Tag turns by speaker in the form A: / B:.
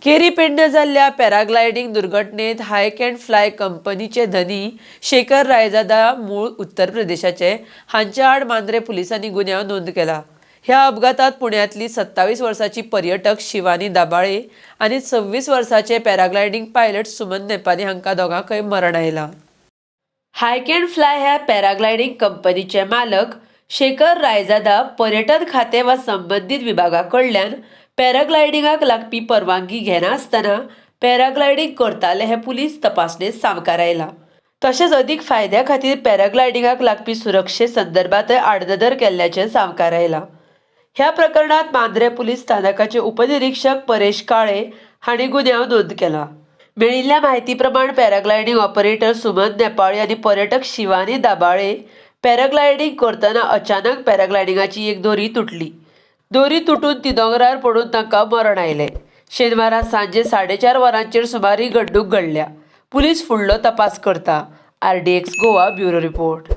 A: केरी पेडणे जाल्ल्या पॅराग्लायडींग दुर्घटनेत हायक and fly कंपनीचे धनी शेखर रायजादा, मूळ उत्तर प्रदेशाचे, हांच्या आड मांद्रे पुलिसांनी गुन्यांव नोंद केला. ह्या अपघातात पुण्यांतली 27 वर्साची पर्यटक शिवानी दाबाळे आनी 26 वर्साचे पॅराग्लायडींग पायलट सुमन नेपाली हांकां दोगांकय मरण आयलां. हायक अँड फ्लाय ह्या पॅराग्लायडींग कंपनीचे मालक शेखर रायजादा पर्यटन खातें वा संबंदीत विभागा कडल्यान पॅराग्लायडिंगाक लागपी परवानगी घेनासतना पॅराग्लायडींग करताले हें पुलीस तपासणेंत सामकार आयलां. तशेंच अदीक फायद्या खातीर पॅराग्लायडिंगाक लागपी सुरक्षे संदर्भांतय आडनदर केल्ल्याचें सामकार आयलां. ह्या प्रकरणांत मांद्रें पुलीस स्थानकाचे उपनिरिक्षक परेश काळे हांणी गुन्यांव नोंद केला. मेळिल्ल्या म्हायती प्रमाण, पॅराग्लायडींग ऑपरेटर सुमन नेपाळी आनी पर्यटक शिवानी दाबाळे पॅराग्लायडींग करतना अचानक पॅराग्लायडिंगाची एक दोरी तुटली. दोरी तुटून ती दोंगरार पडून तांकां मरण आयलें. शेनवारा सांजे 4:30 वरांचेर सुमार ही घडणूक घडल्या. पुलीस फुडलो तपास करता. RDX Goa, bureau report.